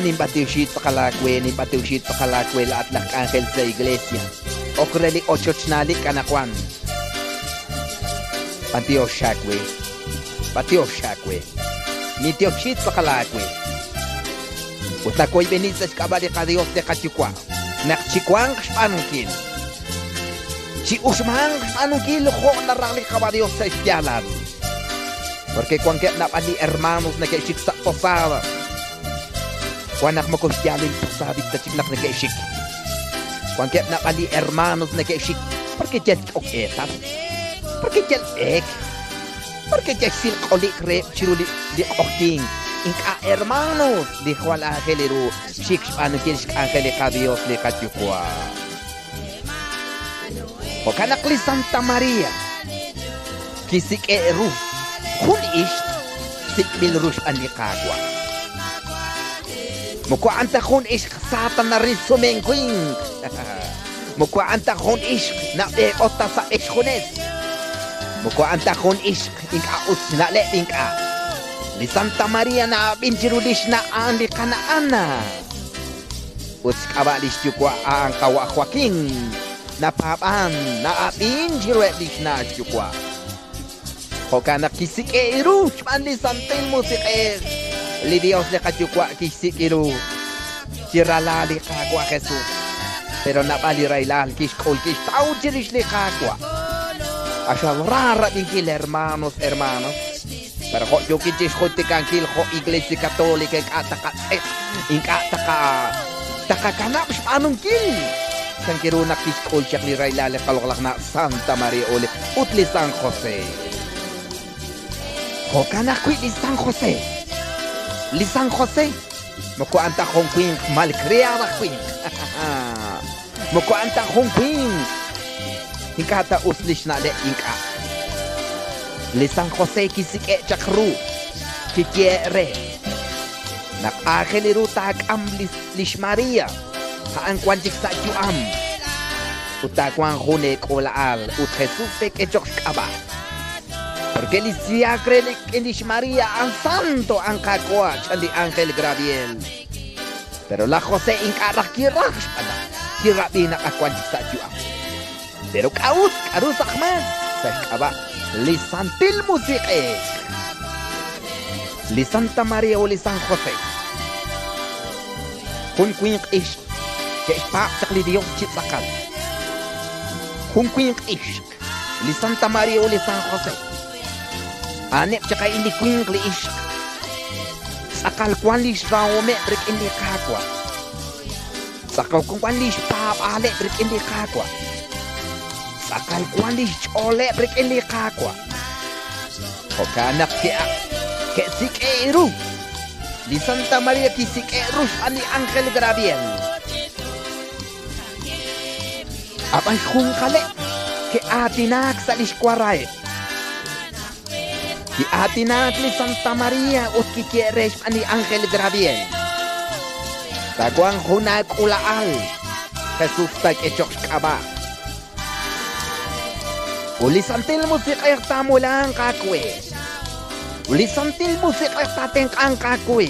Ninb'antioxi tz'aqal aawe, ninb'antioxi tz'aqal aawe laa'at laj k'anjel sa' iglesia. Ok re li ochochnaalik anaqwan. B'antiox aawe. B'antiox aawe. Nintioxi tz'aqal aawe. Ut nawoyb'eni sa' xk'ab'a' li qaDios li qaYuwa' naq chiwanq xb'aanunkil. Chi'uxmanq xb'aanunkil jo' naraj li Qaawa' Dios sa' xyaalal. Porque wankeb' naab'al li hermanos neke'xik sa' posada. Wan naq moko xyaalil posadik ta chik naq neke'xik. Wankeb' naab'al li hermanos neke'xik porque yal ch'ok'eetal, porque yal b'eek, porque yal xsilq'olik reheb' chiru li li q'oqyink. Ink'a' hermanos, li jwal aajel ru xik xb'aanunkil xk'anjel li qaDios li qaYuwa'. Jo'kan naq li Santa Maria kisik'e' ru jun ixq sik'b'il ru xb'aan li Qaawa'. Moko a'an ta jun ixq sa ta naril sumenk winq. Moko a'an ta jun ixq nab'eek'ot ta sa' b'e xjunes. Moko a'an ta jun ixq ink'a' us xna'leb' ink'a'. Li Santa Maria na'ab'in chiru lix na' a'an li qana' Ana. Ut xk'ab'a' lix yuwa' a'an qawa' Joaquín, napaab'an, na'ab'in chiruheb' lix na' xyuwa'. Jo'kan naq kisik'e' ru xb'aan li Santil Musiq'ej, li Dios li qaYuwa' kixsik' ru chi ralal li Qaawa' Jesus. Pero naab'al li rahilal kixk'ul kixtaw chirix li Qaawa'. Q'axal ra rab'inkil, hermanos, hermanas. Pero jo' yookin chixjultikankil jo' Iglesia Católica ink'a' taqatz'eq, ink'a' taqa taqakanab' xb'aanunkil. Chan ru naq kixk'ul chaq li rahilal li qaloq'laj na' Santa María Ole ut li San José. Jo'kan ajwi' li San José. Li San José moko a'an ta jun winq malcriado aj winq. Moko a'an ta jun winq ink'a' ta us lix na'leb' ink'a'. Li San José kisik'e' chaq ru, kiyehe' re naq aajel ru taak'am li xMaria, a'an wan chik sa' yu'am, ut taawanq jun eek'uula'al ut Jesus teek'e choq' xk'ab'a'. Porque li siyaak re rik'in li xMaria a'an santo, a'an Qaawa', chan li ángel Gabriel. Pero laj José ink'a' raj kiraj xb'aan naq kirab'i naq ak wan chik sa' yu'am. Pero k'a'ut? K'aru sa' maak? Sa' xk'ab'a' li Santil Musiq'ej. Li Santa Maria ut li San José. Jun winq ixq ke'xpaab' chaq li Dios chi tz'aqal. Jun winq ixq, li Santa Maria ut li San José. A'aneb' chaq a'in li winq li ixq. Tz'aqal wan lix rahomeb' rik'in li Qaawa'. Tz'aqal wan lix paab'aaleb' rik'in li Qaawa'. Tz'aqal wan lix ch'ooleb' rik'in li Qaawa'. Jo'kan naq ke'sik'e' ru. Li Santa Maria kisik'e' ru xb'aan li ángel Gabriel. Ab'an xjunqaleb' ke'aatinaak sa' lix waraheb'. Ki'aatinaak li Santa Maria ut kiyehe' re xb'aan li ángel Gabriel. Taawanq jun aak'uula'al, Jesus taak'e cho'q xk'ab'a'. Ut li Santil Musiq'ej taamulanq aawe. Ut li Santil Musiq'ej taatenq'anq aawe.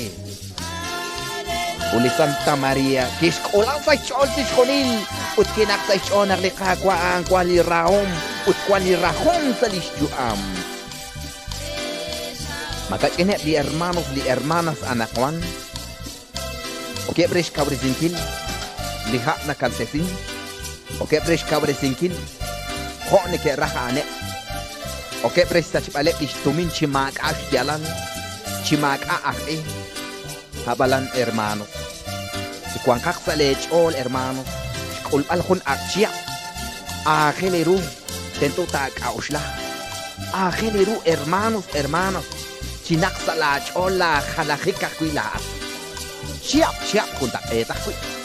Ut li Santa Maria kixk'ula sa' xch'ool chixjunil ut kinaq sa' xch'ool naq li Qaawa' a'an wan li rahom ut wan li rajom sa' lix yu'am. Makach'ineb' li hermanos li hermanas anaqwan okeb' re xkawresinkil li ha' nakaltesin, okeb' re xkawresinkil jo' neke'raj a'aneb', okeb' re xsachb'aleb' lix tumin chi maak'a' xyaalal, chi maak'a' aj-e. Ab'alan, hermanos, chiwanqaq sa' lee ch'ool, hermanos, xk'ulb'al jun ak' chihab', aajel eeru tento taak'a'uxla. Aajel eeru, hermanos, hermanas, chinaq sa' laa ch'ool laa jalajik ajwi' laa'at. Chihab' chihab' juntaq'eet ajwi'.